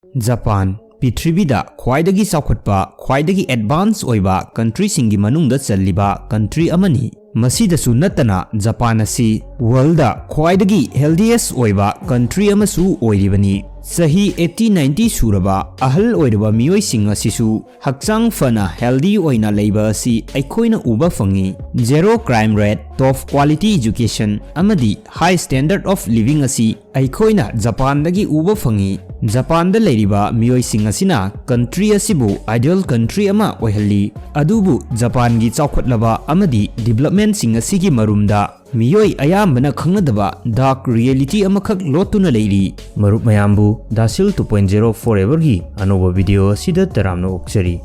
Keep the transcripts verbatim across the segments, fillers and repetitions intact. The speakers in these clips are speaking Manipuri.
ꯖꯄꯥꯟ ꯄ꯭ꯔꯤꯊꯤꯕꯤꯗ ꯈ꯭ꯋꯥꯏꯗꯒꯤ ꯆꯥꯎꯈꯠꯄ, ꯈ꯭ꯋꯥꯏꯗꯒꯤ ꯑꯦꯗꯚꯥꯟꯁ ꯑꯣꯏꯕ ꯀꯟꯇ꯭ꯔꯤꯁꯤꯡꯒꯤ ꯃꯅꯨꯡꯗ ꯆꯜꯂꯤꯕ ꯀꯟꯇ꯭ꯔꯤ ꯑꯃꯅꯤ꯫ ꯃꯁꯤꯗꯁꯨ ꯅꯠꯇꯅ ꯖꯄꯥꯟ ꯑꯁꯤ ꯋꯥꯔꯜꯗ ꯈ꯭ꯋꯥꯏꯗꯒꯤ ꯍꯦꯜꯗꯤꯌꯦꯁ ꯑꯣꯏꯕ ꯀꯟꯇ꯭ꯔꯤ ꯑꯃꯁꯨ ꯑꯣꯏꯔꯤꯕꯅꯤ꯫ ꯆꯍꯤ eighty ninety ꯁꯨꯔꯕ ꯑꯍꯜ ꯑꯣꯏꯔꯕ ꯃꯤꯑꯣꯏꯁꯤꯡ ꯑꯁꯤꯁꯨ ꯍꯛꯆꯥꯡ ꯐꯅ ꯍꯦꯜꯗꯤ ꯑꯣꯏꯅ ꯂꯩꯕ ꯑꯁꯤ ꯑꯩꯈꯣꯏꯅ ꯎꯕ ꯐꯪꯏ꯫ Zero crime rate, top quality education ꯑꯃꯗꯤ high standard of living ꯑꯁꯤ ꯑꯩꯈꯣꯏꯅ ꯖꯄꯥꯟꯗꯒꯤ ꯎꯕ ꯐꯪꯏ꯫ ꯖꯄꯥꯟꯗ ꯂꯩꯔꯤꯕ ꯃꯤꯑꯣꯏꯁꯤꯡ ꯑꯁꯤꯅ ꯀꯟꯇ꯭ꯔꯤ ꯑꯁꯤꯕꯨ ideal country ꯑꯃ ꯑꯣꯏꯍꯜꯂꯤ꯫ ꯑꯗꯨꯕꯨ ꯖꯄꯥꯟꯒꯤ ꯆꯥꯎꯈꯠꯂꯕ ꯑꯃꯗꯤ ꯗꯤꯕꯂꯞꯃꯦꯟꯁꯤꯡ ꯑꯁꯤꯒꯤ ꯃꯔꯨꯝꯗ ꯃꯤꯑꯣꯏ ꯑꯌꯥꯝꯕꯅ ꯈꯪꯅꯗꯕ dark reality ꯑꯃꯈꯛ ꯂꯣꯠꯇꯨꯅ ꯂꯩꯔꯤ꯫ ꯃꯔꯨꯞ ꯃꯌꯥꯝꯕꯨ ꯗꯥꯁꯤꯜ two point zero Foreverꯒꯤ ꯑꯅꯧꯕ ꯚꯤꯗꯤꯑꯣ ꯑꯁꯤꯗ ꯇꯔꯥꯝꯅ ꯑꯣꯛꯆꯔꯤ꯫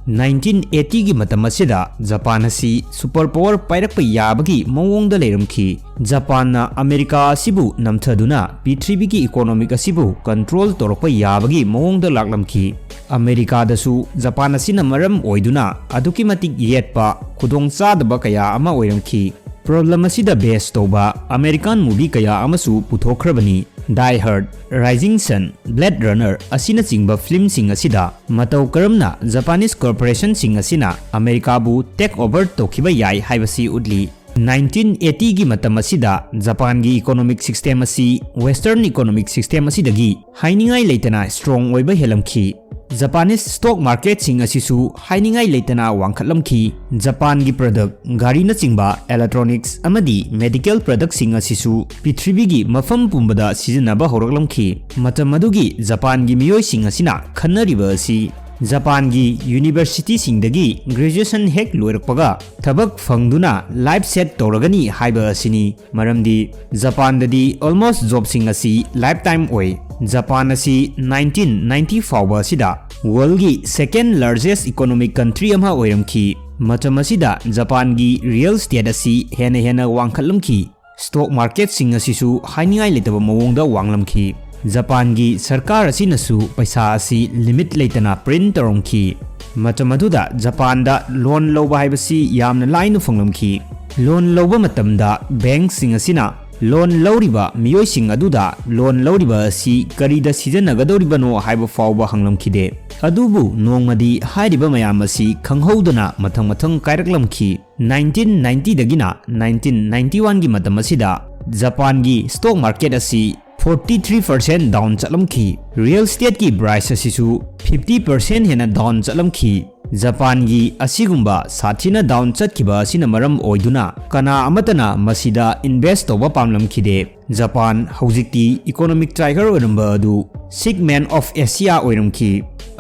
Nineteen eightyꯒꯤ ꯃꯇꯝ ꯑꯁꯤꯗ ꯖꯄꯥꯟ ꯑꯁꯤ ꯁꯨꯄꯔ ꯄꯥꯋꯔ ꯄꯥꯏꯔꯛꯄ ꯌꯥꯕꯒꯤ ꯃꯑꯣꯡꯗ ꯂꯩꯔꯝꯈꯤ꯫ ꯖꯄꯥꯟꯅ ꯑꯃꯦꯔꯤꯀꯥ ꯑꯁꯤꯕꯨ ꯅꯝꯊꯗꯨꯅ ꯄ꯭ꯔꯤꯊꯤꯕꯤꯒꯤ ꯏꯀꯣꯅꯣꯃꯤꯛ ꯑꯁꯤꯕꯨ ꯀꯟꯇ꯭ꯔꯣꯜ ꯇꯧꯔꯛꯄ ꯌꯥꯕꯒꯤ ꯃꯑꯣꯡꯗ ꯂꯥꯛꯂꯝꯈꯤ꯫ ꯑꯃꯦꯔꯤꯀꯥꯗꯁꯨ ꯖꯄꯥꯟ ꯑꯁꯤꯅ ꯃꯔꯝ ꯑꯣꯏꯗꯨꯅ ꯑꯗꯨꯛꯀꯤ ꯃꯇꯤꯛ ꯌꯦꯠꯄ, ꯈꯨꯗꯣꯡꯆꯥꯗꯕ ꯀꯌꯥ ꯑꯃ ꯑꯣꯏꯔꯝꯈꯤ꯫ ꯄ꯭ꯔꯣꯕ꯭ꯂꯦꯝ ꯑꯁꯤꯗ ꯕꯦꯁ ꯇꯧꯕ ꯑꯃꯦꯔꯤꯀꯥꯟ ꯃꯨꯚꯤ ꯀꯌꯥ ꯑꯃꯁꯨ ꯄꯨꯊꯣꯛꯈ꯭ꯔꯕꯅꯤ꯫ Die Hard, Rising Sun, Blade Runner ꯑꯁꯤꯅꯆꯤꯡꯕ ꯐꯤꯂꯝꯁꯤꯡ ꯑꯁꯤꯗ ꯃꯇꯧ ꯀꯔꯝꯅ ꯖꯄꯥꯅꯤꯁ ꯀꯣꯔꯄꯣꯔꯦꯁꯟꯁꯤꯡ ꯑꯁꯤꯅ ꯑꯃꯦꯔꯤꯀꯥꯕꯨ ꯇꯦꯛ ꯑꯣꯚꯔ ꯇꯧꯈꯤꯕ ꯌꯥꯏ ꯍꯥꯏꯕꯁꯤ ꯎꯠꯂꯤ꯫ Nineteen eightyꯒꯤ ꯃꯇꯝ ꯑꯁꯤꯗ ꯖꯄꯥꯟꯒꯤ ꯏꯀꯣꯅꯣꯃꯤꯛ ꯁꯤꯁꯇꯦꯝ ꯑꯁꯤ ꯋꯦꯁꯇꯔꯟ ꯏꯀꯣꯅꯣꯃꯤꯛ ꯁꯤꯁꯇꯦꯝ ꯑꯁꯤꯗꯒꯤ ꯍꯥꯏꯅꯤꯡꯉꯥꯏ ꯂꯩꯇꯅ ꯁ꯭ꯇꯔꯣꯡ ꯑꯣꯏꯕ ꯍꯦꯜꯂꯝꯈꯤ꯫ ꯖꯄꯥꯅꯤꯁ ꯁ꯭ꯇꯣꯛ ꯃꯥꯔꯀꯦꯠꯁꯤꯡ ꯑꯁꯤꯁꯨ ꯍꯥꯏꯅꯤꯡꯉꯥꯏ ꯂꯩꯇꯅ ꯋꯥꯡꯈꯠꯂꯝꯈꯤ꯫ ꯖꯄꯥꯟꯒꯤ ꯄ꯭ꯔꯗꯛ, ꯒꯥꯔꯤꯅꯆꯤꯡꯕ, ꯏꯂꯦꯛꯇ꯭ꯔꯣꯅꯤꯛꯁ ꯑꯃꯗꯤ ꯃꯦꯗꯤꯀꯦꯜ ꯄ꯭ꯔꯗꯛꯁꯤꯡ ꯑꯁꯤꯁꯨ ꯄ꯭ꯔꯤꯊꯤꯕꯤꯒꯤ ꯃꯐꯝ ꯄꯨꯝꯕꯗ ꯁꯤꯖꯤꯟꯅꯕ ꯍꯧꯔꯛꯂꯝꯈꯤ꯫ ꯃꯇꯝ ꯑꯗꯨꯒꯤ ꯖꯄꯥꯟꯒꯤ ꯃꯤꯑꯣꯏꯁꯤꯡ ꯑꯁꯤꯅ ꯈꯟꯅꯔꯤꯕ ꯑꯁꯤ ꯖꯄꯥꯟꯒꯤ ꯌꯨꯅꯤꯚꯔꯁꯤꯇꯤꯁꯤꯡꯗꯒꯤ ꯒ꯭ꯔꯦꯖꯨꯑꯦꯁꯟ ꯍꯦꯛ ꯂꯣꯏꯔꯛꯄꯒ ꯊꯕꯛ ꯐꯪꯗꯨꯅ ꯂꯥꯏꯐ ꯁꯦꯠ ꯇꯧꯔꯒꯅꯤ ꯍꯥꯏꯕ ꯑꯁꯤꯅꯤ꯫ ꯃꯔꯝꯗꯤ ꯖꯄꯥꯟꯗꯗꯤ ꯑꯣꯜꯃꯣꯁ ꯖꯣꯕꯁꯤꯡ ꯑꯁꯤ ꯂꯥꯏꯐ ꯇꯥꯏꯝ ꯑꯣꯏ꯫ ꯖꯄꯥꯟ ꯑꯁꯤ nineteen ninety ꯐꯥꯎꯕ ꯑꯁꯤꯗ ꯋꯥꯔꯜꯒꯤ second largest economic country ꯑꯃ ꯑꯣꯏꯔꯝꯈꯤ꯫ ꯃꯇꯝ ꯑꯁꯤꯗ ꯖꯄꯥꯟꯒꯤ ꯔꯤꯌꯦꯜ ꯏꯁꯇꯦꯠ ꯑꯁꯤ ꯍꯦꯟꯅ ꯍꯦꯟꯅ ꯋꯥꯡꯈꯠꯂꯝꯈꯤ꯫ ꯁ꯭ꯇꯣꯛ ꯃꯥꯔꯀꯦꯠꯁꯤꯡ ꯑꯁꯤꯁꯨ ꯍꯥꯏꯅꯤꯡꯉꯥꯏ ꯂꯩꯇꯕ ꯃꯑꯣꯡꯗ ꯋꯥꯡꯂꯝꯈꯤ꯫ ꯖꯄꯥꯟꯒꯤ ꯁꯔꯀꯥꯔ ꯑꯁꯤꯅꯁꯨ ꯄꯩꯁꯥ ꯑꯁꯤ ꯂꯤꯃꯤꯠ ꯂꯩꯇꯅ ꯄ꯭ꯔꯤꯟ ꯇꯧꯔꯝꯈꯤ꯫ ꯃꯇꯝ ꯑꯗꯨꯗ ꯖꯄꯥꯟꯗ ꯂꯣꯟ ꯂꯧꯕ ꯍꯥꯏꯕꯁꯤ ꯌꯥꯝꯅ ꯂꯥꯏꯅ ꯐꯪꯂꯝꯈꯤ꯫ ꯂꯣꯟ ꯂꯧꯕ ꯃꯇꯝꯗ ꯕꯦꯡꯛꯁꯤꯡ ꯑꯁꯤꯅ ꯂꯣꯟ ꯂꯧꯔꯤꯕ ꯃꯤꯑꯣꯏꯁꯤꯡ ꯑꯗꯨꯗ ꯂꯣꯟ ꯂꯧꯔꯤꯕ ꯑꯁꯤ ꯀꯔꯤꯗ ꯁꯤꯖꯤꯟꯅꯒꯗꯧꯔꯤꯕꯅꯣ ꯍꯥꯏꯕ ꯐꯥꯎꯕ ꯍꯪꯂꯝꯈꯤꯗꯦ꯫ ꯑꯗꯨꯕꯨ ꯅꯣꯡꯃꯗꯤ ꯍꯥꯏꯔꯤꯕ ꯃꯌꯥꯝ ꯑꯁꯤ ꯈꯪꯍꯧꯗꯅ ꯃꯊꯪ ꯃꯊꯪ ꯀꯥꯏꯔꯛꯂꯝꯈꯤ꯫ ꯅꯥꯏꯟꯇꯤꯟ ꯅꯥꯏꯟꯇꯤꯗꯒꯤꯅ ꯅꯥꯏꯟꯇꯤꯟ ꯅꯥꯏꯟꯇꯤ ꯋꯥꯟꯒꯤ ꯃꯇꯝ ꯑꯁꯤꯗ ꯖꯄꯥꯟꯒꯤ ꯁ꯭ꯇꯣꯛ ꯃꯥꯔꯀꯦꯠ ꯑꯁꯤ ꯐꯣꯔꯇꯤ ꯊ꯭ꯔꯤ ꯄꯥꯔꯁꯦꯟ ꯗꯥꯎꯟ ꯆꯠꯂꯝꯈꯤ꯫ ꯔꯤꯌꯦꯜ ꯏꯁꯇꯦꯠꯀꯤ ꯄ꯭ꯔꯥꯏꯁ ꯑꯁꯤꯁꯨ ꯐꯤꯐꯇꯤ ꯄꯥꯔꯁꯦꯟ ꯍꯦꯟꯅ ꯗꯥꯎꯟ ꯆꯠꯂꯝꯈꯤ꯫ ꯖꯄꯥꯟꯒꯤ ꯑꯁꯤꯒꯨꯝꯕ ꯁꯥꯊꯤꯅ ꯗꯥꯎꯟ ꯆꯠꯈꯤꯕ ꯑꯁꯤꯅ ꯃꯔꯝ ꯑꯣꯏꯗꯨꯅ ꯀꯅꯥ ꯑꯃꯠꯇꯅ ꯃꯁꯤꯗ ꯏꯟꯚꯦꯁ ꯇꯧꯕ ꯄꯥꯝꯂꯝꯈꯤꯗꯦ꯫ ꯖꯄꯥꯟ ꯍꯧꯖꯤꯛꯇꯤ ꯏꯀꯣꯅꯣꯃꯤꯛ ꯇꯥꯏꯒꯔ ꯑꯣꯏꯔꯝꯕ ꯑꯗꯨ ꯁꯤꯛ ꯃꯦꯟ ꯑꯣꯐ ꯑꯦꯁꯤꯌꯥ ꯑꯣꯏꯔꯝꯈꯤ꯫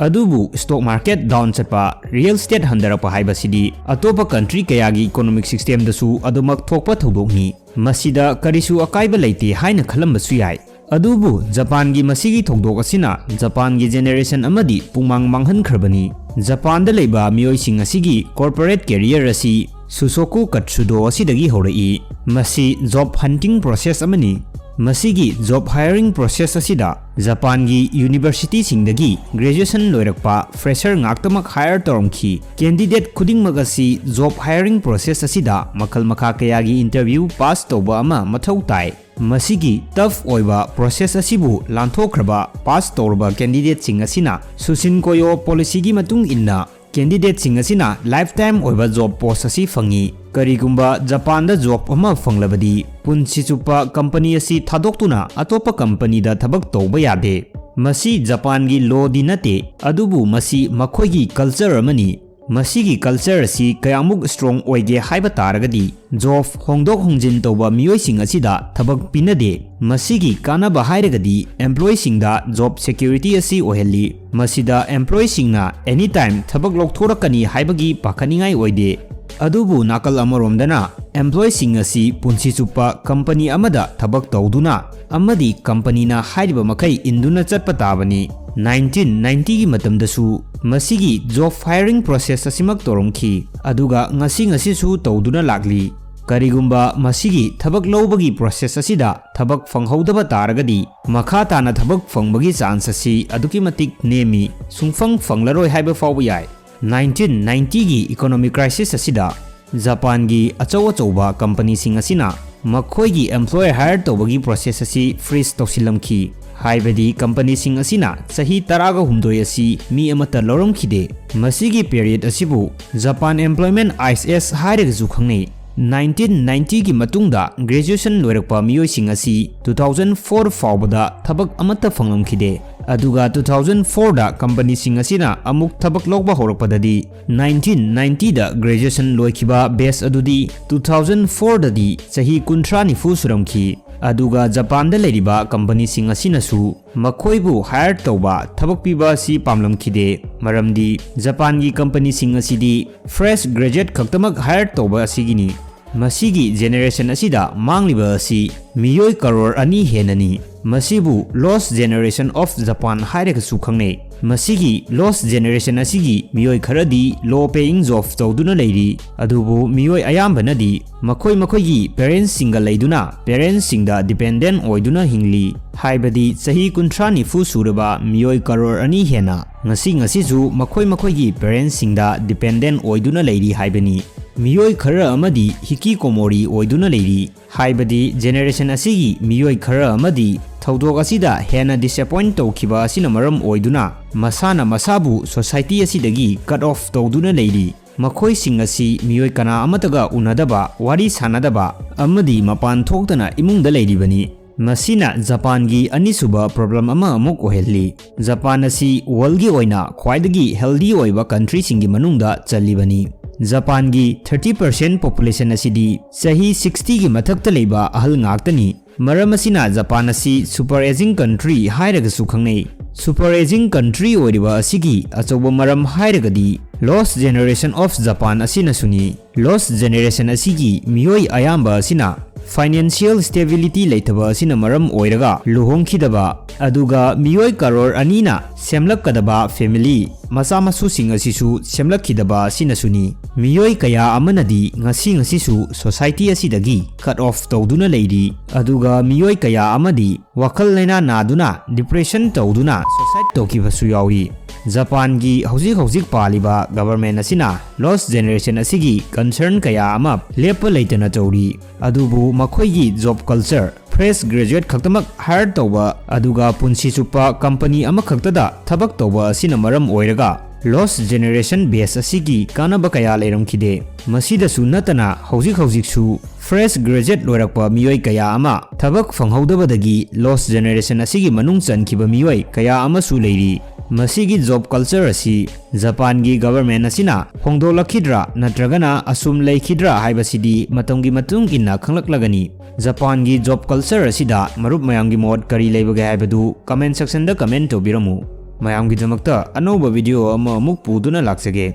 ꯑꯗꯨꯕꯨ ꯁ꯭ꯇꯣꯛ ꯃꯥꯔꯀꯦꯠ ꯗꯥꯎꯟ ꯆꯠꯄ, ꯔꯤꯌꯦꯜ ꯏꯁꯇꯦꯠ ꯍꯟꯊꯔꯛꯄ ꯍꯥꯏꯕꯁꯤꯗꯤ ꯑꯇꯣꯞꯄ ꯀꯟꯇ꯭ꯔꯤ ꯀꯌꯥꯒꯤ ꯏꯀꯣꯅꯣꯃꯤꯛ ꯁꯤꯁꯇꯦꯝꯗꯁꯨ ꯑꯗꯨꯃꯛ ꯊꯣꯛꯄ ꯊꯧꯗꯣꯛꯅꯤ꯫ ꯃꯁꯤꯗ ꯀꯔꯤꯁꯨ ꯑꯀꯥꯏꯕ ꯂꯩꯇꯦ ꯍꯥꯏꯅ ꯈꯜꯂꯝꯕꯁꯨ ꯌꯥꯏ꯫ ꯑꯗꯨꯕꯨ ꯖꯄꯥꯟꯒꯤ ꯃꯁꯤꯒꯤ ꯊꯧꯗꯣꯛ ꯑꯁꯤꯅ ꯖꯄꯥꯟꯒꯤ ꯖꯦꯅꯦꯔꯦꯁꯟ ꯑꯃꯗꯤ ꯄꯨꯡꯃꯥꯡ ꯃꯥꯡꯍꯟꯈ꯭ꯔꯕꯅꯤ꯫ ꯖꯄꯥꯟꯗ ꯂꯩꯕ ꯃꯤꯑꯣꯏꯁꯤꯡ ꯑꯁꯤꯒꯤ ꯀꯣꯔꯄꯣꯔꯦꯠ ꯀꯦꯔꯤꯌꯔ ꯑꯁꯤ ꯁꯨꯁꯣꯀꯨ ꯀꯠꯁꯨꯗꯣ ꯑꯁꯤꯗꯒꯤ ꯍꯧꯔꯛꯏ꯫ ꯃꯁꯤ ꯖꯣꯕ ꯍꯟꯇꯤꯡ ꯄ꯭ꯔꯣꯁꯦꯁ ꯑꯃꯅꯤ꯫ ꯃꯁꯤꯒꯤ ꯖꯣꯕ ꯍꯥꯏꯌꯔꯤꯡ ꯄ꯭ꯔꯣꯁꯦꯁ ꯑꯁꯤꯗ ꯖꯄꯥꯟꯒꯤ ꯌꯨꯅꯤꯚꯔꯁꯤꯇꯤꯁꯤꯡꯗꯒꯤ ꯒ꯭ꯔꯦꯖꯨꯑꯦꯁꯟ ꯂꯣꯏꯔꯛꯄ ꯐ꯭ꯔꯦꯁꯔ ꯉꯥꯛꯇꯃꯛ ꯍꯥꯏꯌꯔ ꯇꯧꯔꯝꯈꯤ꯫ ꯀꯦꯟꯗꯤꯗꯦꯠ ꯈꯨꯗꯤꯡꯃꯛ ꯑꯁꯤ ꯖꯣꯕ ꯍꯥꯏꯌꯔꯤꯡ ꯄ꯭ꯔꯣꯁꯦꯁ ꯑꯁꯤꯗ ꯃꯈꯜ ꯃꯈꯥ ꯀꯌꯥꯒꯤ ꯏꯟꯇꯔꯚ꯭ꯌꯨ ꯄꯥꯁ ꯇꯧꯕ ꯑꯃ ꯃꯊꯧ ꯇꯥꯏ꯫ ꯃꯁꯤꯒꯤ ꯇꯐ ꯑꯣꯏꯕ ꯄ꯭ꯔꯣꯁꯦꯁ ꯑꯁꯤꯕꯨ ꯂꯥꯟꯊꯣꯛꯈ꯭ꯔꯕ ꯄꯥꯁ ꯇꯧꯔꯕ ꯀꯦꯟꯗꯤꯗꯦꯠꯁꯤꯡ ꯑꯁꯤꯅ ꯁꯨꯁꯤꯟ ꯀꯣꯌꯣ ꯄꯣꯂꯤꯁꯤꯒꯤ ꯃꯇꯨꯡ ꯏꯟꯅ ꯀꯦꯟꯗꯤꯗꯦꯠꯁꯤꯡ ꯑꯁꯤꯅ ꯂꯥꯏꯐ ꯇꯥꯏꯝ ꯑꯣꯏꯕ ꯖꯣꯕ ꯄꯣꯁ ꯑꯁꯤ ꯐꯪꯏ꯫ ꯀꯔꯤꯒꯨꯝꯕ ꯖꯄꯥꯟꯗ ꯖꯣꯕ ꯑꯃ ꯐꯪꯂꯕꯗꯤ ꯄꯨꯟꯁꯤ ꯆꯨꯞꯄ ꯀꯝꯄꯅꯤ ꯑꯁꯤ ꯊꯥꯗꯣꯛꯇꯨꯅ ꯑꯇꯣꯞꯄ ꯀꯝꯄꯅꯤꯗ ꯊꯕꯛ ꯇꯧꯕ ꯌꯥꯗꯦ꯫ ꯃꯁꯤ ꯖꯄꯥꯟꯒꯤ ꯂꯣꯗꯤ ꯅꯠꯇꯦ, ꯑꯗꯨꯕꯨ ꯃꯁꯤ ꯃꯈꯣꯏꯒꯤ ꯀꯜꯆꯔ ꯑꯃꯅꯤ꯫ ꯃꯁꯤꯒꯤ ꯀꯜꯆꯔ ꯑꯁꯤ ꯀꯌꯥꯃꯨꯛ ꯁ꯭ꯇꯔꯣꯡ ꯑꯣꯏꯒꯦ ꯍꯥꯏꯕ ꯇꯥꯔꯒꯗꯤ, ꯖꯣꯕ ꯍꯣꯡꯗꯣꯛ ꯍꯣꯡꯖꯤꯟ ꯇꯧꯕ ꯃꯤꯑꯣꯏꯁꯤꯡ ꯑꯁꯤꯗ ꯊꯕꯛ ꯄꯤꯅꯗꯦ꯫ ꯃꯁꯤꯒꯤ ꯀꯥꯟꯅꯕ ꯍꯥꯏꯔꯒꯗꯤ, ꯑꯦꯝꯄ꯭ꯂꯣꯌꯤꯁꯤꯡꯗ ꯖꯣꯕ ꯁꯦꯀ꯭ꯌꯨꯔꯤꯇꯤ ꯑꯁꯤ ꯑꯣꯏꯍꯜꯂꯤ꯫ ꯃꯁꯤꯗ ꯑꯦꯝꯄ꯭ꯂꯣꯌꯤꯁꯤꯡꯅ ꯑꯦꯅꯤ ꯇꯥꯏꯝ ꯊꯕꯛ ꯂꯧꯊꯣꯔꯛꯀꯅꯤ ꯍꯥꯏꯕꯒꯤ ꯄꯥꯈꯠꯅꯤꯡꯉꯥꯏ ꯑꯣꯏꯗꯦ꯫ ꯑꯗꯨꯕꯨ ꯅꯥꯀꯜ ꯑꯃꯔꯣꯝꯗꯅ, ꯑꯦꯝꯄ꯭ꯂꯣꯌꯤꯁꯤꯡ ꯑꯁꯤ ꯄꯨꯟꯁꯤ ꯆꯨꯞꯄ ꯀꯝꯄꯅꯤ ꯑꯃꯗ ꯊꯕꯛ ꯇꯧꯗꯨꯅ ꯑꯃꯗꯤ ꯀꯝꯄꯅꯤꯅ ꯍꯥꯏꯔꯤꯕ ꯃꯈꯩ ꯏꯟꯗꯨꯅ ꯆꯠꯄ ꯇꯥꯕꯅꯤ꯫ ꯅꯥꯏꯟꯇꯤꯟ ꯅꯥꯏꯟꯇꯤꯒꯤ ꯃꯇꯝꯗꯁꯨ ꯃꯁꯤꯒꯤ ꯖꯣꯕ ꯍꯥꯏꯌꯔꯤꯡ ꯄ꯭ꯔꯣꯁꯦꯁ ꯑꯁꯤꯃꯛ ꯇꯧꯔꯝꯈꯤ, ꯑꯗꯨꯒ ꯉꯁꯤ ꯉꯁꯤꯁꯨ ꯇꯧꯗꯨꯅ ꯂꯥꯛꯂꯤ꯫ ꯀꯔꯤꯒꯨꯝꯕ ꯃꯁꯤꯒꯤ ꯊꯕꯛ ꯂꯧꯕꯒꯤ ꯄ꯭ꯔꯣꯁꯦꯁ ꯑꯁꯤꯗ ꯊꯕꯛ ꯐꯪꯍꯧꯗꯕ ꯇꯥꯔꯒꯗꯤ, ꯃꯈꯥ ꯇꯥꯅ ꯊꯕꯛ ꯐꯪꯕꯒꯤ ꯆꯥꯟꯁ ꯑꯁꯤ ꯑꯗꯨꯛꯀꯤ ꯃꯇꯤꯛ ꯅꯦꯝꯃꯤ, ꯁꯨꯡꯐꯪ ꯐꯪꯂꯔꯣꯏ ꯍꯥꯏꯕ ꯐꯥꯎꯕ ꯌꯥꯏ꯫ ꯅꯥꯏꯟꯇꯤꯟ ꯅꯥꯏꯟꯇꯤꯒꯤ ꯏꯀꯣꯅꯣꯃꯤꯛ ꯀ꯭ꯔꯥꯏꯁꯤꯁ ꯑꯁꯤꯗ ꯖꯄꯥꯟꯒꯤ ꯑꯆꯧ ꯑꯆꯧꯕ ꯀꯝꯄꯅꯤꯁꯤꯡ ꯑꯁꯤꯅ ꯃꯈꯣꯏꯒꯤ employee hire ꯇꯧꯕꯒꯤ process ꯑꯁꯤ freeze ꯇꯧꯁꯤꯜꯂꯝꯈꯤ꯫ ꯍꯥꯏꯕꯗꯤ ꯀꯝꯄꯅꯤꯁꯤꯡ ꯑꯁꯤꯅ ꯆꯍꯤ ꯇꯔꯥꯒ ꯍꯨꯝꯗꯣꯏ ꯑꯁꯤ ꯃꯤ ꯑꯃꯠꯇ ꯂꯧꯔꯝꯈꯤꯗꯦ꯫ ꯃꯁꯤꯒꯤ period ꯑꯁꯤꯕꯨ Japan Employment I S S ꯍꯥꯏꯔꯒꯁꯨ ꯈꯪꯅꯩ꯫ Nineteen ninety ꯒꯤ ꯃꯇꯨꯡꯗ graduation ꯂꯣꯏꯔꯛꯄ ꯃꯤꯑꯣꯏꯁꯤꯡ ꯑꯁꯤ two thousand four ꯐꯥꯎꯕꯗ ꯊꯕꯛ ꯑꯃꯠꯇ ꯐꯪꯂꯝꯈꯤꯗꯦ꯫ ꯑꯗꯨꯒ two thousand four ꯗ ꯀꯝꯄꯅꯤꯁꯤꯡ ꯑꯁꯤꯅ ꯑꯃꯨꯛ ꯊꯕꯛ ꯂꯧꯕ ꯍꯧꯔꯛꯄꯗꯗꯤ nineteen ninety ꯗ graduation ꯂꯣꯏꯈꯤꯕ batch ꯑꯗꯨꯗꯤ two thousand four ꯗꯗꯤ ꯆꯍꯤ ꯀꯨꯟꯊ꯭ꯔꯥ ꯅꯤꯐꯨ ꯁꯨꯔꯝꯈꯤ꯫ ꯑꯗꯨꯒ ꯖꯄꯥꯟꯗ ꯂꯩꯔꯤꯕ ꯀꯝꯄꯅꯤꯁꯤꯡ ꯑꯁꯤꯅꯁꯨ ꯃꯈꯣꯏꯕꯨ hire ꯇꯧꯕ, ꯊꯕꯛ ꯄꯤꯕ ꯑꯁꯤ ꯄꯥꯝꯂꯝꯈꯤꯗꯦ꯫ ꯃꯔꯝꯗꯤ ꯖꯄꯥꯟꯒꯤ ꯀꯝꯄꯅꯤꯁꯤꯡ ꯑꯁꯤꯗꯤ fresh graduate ꯈꯛꯇꯃꯛ hire ꯇꯧꯕ ꯑꯁꯤꯒꯤꯅꯤ꯫ ꯃꯁꯤꯒꯤ generation ꯑꯁꯤꯗ ꯃꯥꯡꯂꯤꯕ ꯑꯁꯤ ꯃꯤꯑꯣꯏ ꯀꯔꯣꯔ ꯑꯅꯤ ꯍꯦꯟꯅꯅꯤ꯫ ꯃꯁꯤꯕꯨ lost generation of Japan ꯍꯥꯏꯔꯒꯁꯨ ꯈꯪꯅꯩ꯫ ꯃꯁꯤꯒꯤ lost generation ꯑꯁꯤꯒꯤ ꯃꯤꯑꯣꯏ ꯈꯔꯗꯤ low paying job ꯇꯧꯗꯨꯅ ꯂꯩꯔꯤ, ꯑꯗꯨꯕꯨ ꯃꯤꯑꯣꯏ ꯑꯌꯥꯝꯕꯅꯗꯤ ꯃꯈꯣꯏ ꯃꯈꯣꯏꯒꯤ parents ꯁꯤꯡꯒ ꯂꯩꯗꯨꯅ parents ꯁꯤꯡꯗ dependent ꯑꯣꯏꯗꯨꯅ ꯍꯤꯡꯂꯤ꯫ ꯍꯥꯏꯕꯗꯤ ꯆꯍꯤ ꯀꯨꯟꯊ꯭ꯔꯥ ꯅꯤꯐꯨ ꯁꯨꯔꯕ ꯃꯤꯑꯣꯏ ꯀꯔꯣꯔ ꯑꯅꯤ ꯍꯦꯟꯅ ꯉꯁꯤ ꯉꯁꯤꯁꯨ ꯃꯈꯣꯏ ꯃꯈꯣꯏꯒꯤ parents ꯁꯤꯡꯗ dependent ꯑꯣꯏꯗꯨꯅ ꯂꯩꯔꯤ ꯍꯥꯏꯕꯅꯤ꯫ ꯃꯤꯑꯣꯏ ꯈꯔ ꯑꯃꯗꯤ hikikomori ꯑꯣꯏꯗꯨꯅ ꯂꯩꯔꯤ꯫ ꯍꯥꯏꯕꯗꯤ generation ꯑꯁꯤꯒꯤ ꯃꯤꯑꯣꯏ ꯈꯔ ꯑꯃꯗꯤ ꯊꯧꯗꯣꯛ ꯑꯁꯤꯗ ꯍꯦꯟꯅ disappoint ꯇꯧꯈꯤꯕ ꯑꯁꯤꯅ ꯃꯔꯝ ꯑꯣꯏꯗꯨꯅ ꯃꯁꯥꯅ ꯃꯁꯥꯕꯨ society ꯑꯁꯤꯗꯒꯤ cut off ꯇꯧꯗꯨꯅ ꯂꯩꯔꯤ꯫ ꯃꯈꯣꯏꯁꯤꯡ ꯑꯁꯤ ꯃꯤꯑꯣꯏ ꯀꯅꯥ ꯑꯃꯠꯇꯒ ꯎꯅꯗꯕ, ꯋꯥꯔꯤ ꯁꯥꯅꯗꯕ ꯑꯃꯗꯤ ꯃꯄꯥꯟ ꯊꯣꯛꯇꯅ ꯏꯃꯨꯡꯗ ꯂꯩꯔꯤꯕꯅꯤ꯫ ꯃꯁꯤꯅ ꯖꯄꯥꯟꯒꯤ ꯑꯅꯤꯁꯨꯕ problem ꯑꯃ ꯑꯃꯨꯛ ꯑꯣꯏꯍꯜꯂꯤ꯫ ꯖꯄꯥꯟ ꯑꯁꯤ world ꯒꯤ ꯑꯣꯏꯅ ꯈ꯭ꯋꯥꯏꯗꯒꯤ healthy ꯑꯣꯏꯕ country ꯁꯤꯡꯒꯤ ꯃꯅꯨꯡꯗ ꯆꯜꯂꯤꯕꯅꯤ꯫ ꯖꯄꯥꯟꯒꯤ thirty percent population ꯑꯁꯤꯗꯤ ꯆꯍꯤ sixty ꯒꯤ ꯃꯊꯛꯇ ꯂꯩꯕ ꯑꯍꯜ ꯉꯥꯛꯇꯅꯤ꯫ ꯃꯔꯝ ꯑꯁꯤꯅ ꯖꯄꯥꯟ ꯑꯁꯤ super aging country ꯍꯥꯏꯔꯒꯁꯨ ꯈꯪꯅꯩ꯫ Super aging country ꯑꯣꯏꯔꯤꯕ ꯑꯁꯤꯒꯤ ꯑꯆꯧꯕ ꯃꯔꯝ ꯍꯥꯏꯔꯒꯗꯤ lost generation of Japan ꯑꯁꯤꯅꯁꯨꯅꯤ꯫ Lost generation ꯑꯁꯤꯒꯤ ꯃꯤꯑꯣꯏ ꯑꯌꯥꯝꯕ ꯑꯁꯤꯅ financial stability ꯂꯩꯇꯕ ꯑꯁꯤꯅ ꯃꯔꯝ ꯑꯣꯏꯔꯒ ꯂꯨꯍꯣꯡꯈꯤꯗꯕ, ꯑꯗꯨꯒ ꯃꯤꯑꯣꯏ ꯀꯔꯣꯔ ꯑꯅꯤꯅ ꯁꯦꯝꯂꯛꯀꯗꯕ family ꯃꯆꯥ ꯃꯁꯨꯁꯤꯡ ꯑꯁꯤꯁꯨ ꯁꯦꯝꯂꯛꯈꯤꯗꯕ ꯑꯁꯤꯅꯁꯨꯅꯤ꯫ ꯃꯤꯑꯣꯏ ꯀꯌꯥ ꯑꯃꯅꯗꯤ ꯉꯁꯤ ꯉꯁꯤꯁꯨ society ꯑꯁꯤꯗꯒꯤ cut off ꯇꯧꯗꯨꯅ ꯂꯩꯔꯤ, ꯑꯗꯨꯒ ꯃꯤꯑꯣꯏ ꯀꯌꯥ ꯑꯃꯗꯤ ꯋꯥꯈꯜ ꯂꯩꯅꯥ ꯅꯥꯗꯨꯅ depression ꯇꯧꯗꯨꯅ suicide ꯇꯧꯈꯤꯕꯁꯨ ꯌꯥꯎꯏ꯫ ꯖꯄꯥꯟꯒꯤ ꯍꯧꯖꯤꯛ ꯍꯧꯖꯤꯛ ꯄꯥꯜꯂꯤꯕ government ꯑꯁꯤꯅ lost generation ꯑꯁꯤꯒꯤ concern ꯀꯌꯥ ꯑꯃ ꯂꯦꯞꯄ ꯂꯩꯇꯅ ꯇꯧꯔꯤ꯫ ꯑꯗꯨꯕꯨ ꯃꯈꯣꯏꯒꯤ job culture, fresh graduate ꯈꯛꯇꯃꯛ hire ꯇꯧꯕ, ꯑꯗꯨꯒ ꯄꯨꯟꯁꯤ ꯆꯨꯞꯄ company ꯑꯃꯈꯛꯇꯗ ꯊꯕꯛ ꯇꯧꯕ ꯑꯁꯤꯅ ꯃꯔꯝ ꯑꯣꯏꯔꯒ lost generation batch ꯑꯁꯤꯒꯤ ꯀꯥꯟꯅꯕ ꯀꯌꯥ ꯂꯩꯔꯝꯈꯤꯗꯦ꯫ ꯃꯁꯤꯗꯁꯨ ꯅꯠꯇꯅ ꯍꯧꯖꯤꯛ ꯍꯧꯖꯤꯛꯁꯨ fresh graduate ꯂꯣꯏꯔꯛꯄ ꯃꯤꯑꯣꯏ ꯀꯌꯥ ꯑꯃ ꯊꯕꯛ ꯐꯪꯍꯧꯗꯕꯗꯒꯤ lost generation ꯑꯁꯤꯒꯤ ꯃꯅꯨꯡ ꯆꯟꯈꯤꯕ ꯃꯤꯑꯣꯏ ꯀꯌꯥ ꯑꯃꯁꯨ ꯂꯩꯔꯤ꯫ ꯃꯁꯤꯒꯤ job culture ꯑꯁꯤ ꯖꯄꯥꯟꯒꯤ government ꯑꯁꯤꯅ ꯍꯣꯡꯗꯣꯛꯂꯛꯈꯤꯗ꯭ꯔꯥ ꯅꯠꯇ꯭ꯔꯒꯅ ꯑꯁꯨꯝ ꯂꯩꯈꯤꯗ꯭ꯔꯥ ꯍꯥꯏꯕꯁꯤꯗꯤ ꯃꯇꯝꯒꯤ ꯃꯇꯨꯡ ꯏꯟꯅ ꯈꯪꯂꯛꯂꯒꯅꯤ꯫ ꯖꯄꯥꯟꯒꯤ job culture ꯑꯁꯤꯗ ꯃꯔꯨꯞ ꯃꯌꯥꯝꯒꯤ ꯃꯣꯠ ꯀꯔꯤ ꯂꯩꯕꯒꯦ ꯍꯥꯏꯕꯗꯨ comment section ꯗ comment ꯇꯧꯕꯤꯔꯝꯃꯨ꯫ ꯃꯌꯥꯝꯒꯤꯗꯃꯛꯇ ꯑꯅꯧꯕ video ꯑꯃ ꯑꯃꯨꯛ ꯄꯨꯗꯨꯅ ꯂꯥꯛꯆꯒꯦ꯫